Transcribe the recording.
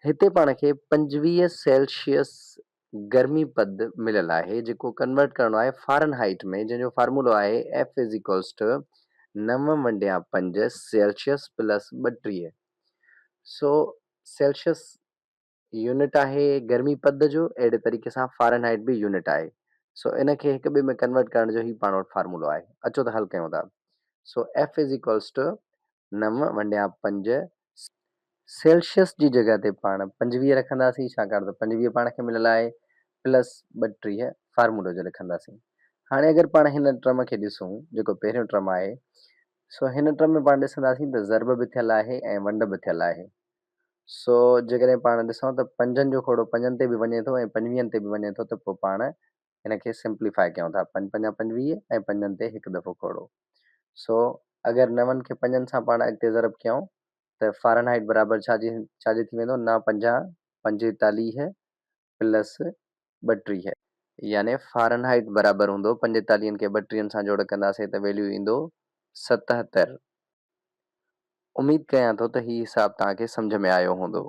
هتي پاڻ کي 25 سيلشيس گرمي پد مليل آهي جيڪو ڪنورٽ ڪرڻو آهي فارن هائيٽ ۾ جنهن جو فارمولو آهي ايف is equals two نو ونڊيان پنج سيلشيس پلس 32. سو سيلشيس يونٽ آهي گرمي پد جو، اهڙي طريقي سان فارن هائيٽ به يونٽ آهي. سو ان کي هڪ ٻئي ۾ ڪنورٽ ڪرڻ جو هي پاڻ وٽ فارمولو آهي. اچو ته حل ڪيون ٿا. سو ايف is equals two نو ونڊيان پنج سيلشيس جي جڳهه تي پاڻ 25 رکنداسين ڇاڪاڻ ته 25 پاڻ کي مليل آهي پلس 32 فارمولو جو لکنداسين. هاڻي اگر پاڻ هن ٽرم کي ڏسون جيڪو پهريون ٽرم آهي سو هن ٽرم ۾ پاڻ ڏسنداسين ته ضرب به ٿيل آهي ۽ ونڊ به ٿيل آهي. سو جيڪڏهن پاڻ ڏسون ته پنجن جو کوڙو پنجن تي به وڃي ٿو ۽ پنجويهن تي به وڃي ٿو ته پوء پاڻ هن کي سمپليفائي ڪيون ٿا پنج پنجا 25 ۽ پنجن تي هڪ دفعو کوڙو. سو اگر نون کي پنجن سان پاڻ اڳتي ضرب ڪيون ته فارن هائيٽ برابر ڇا جي ڇا جي ٿي ويندو نو پنجا 45 پلس 32. يعني فارن هائيٽ برابر هوندو پنجيتاليهن کي ٻٽيهن سان جوڙ ڪنداسين ته ويليو ايندو 77. اميد ڪيان ٿو ته هي حساب توهان کي سمجهه ۾ آيو هوندو.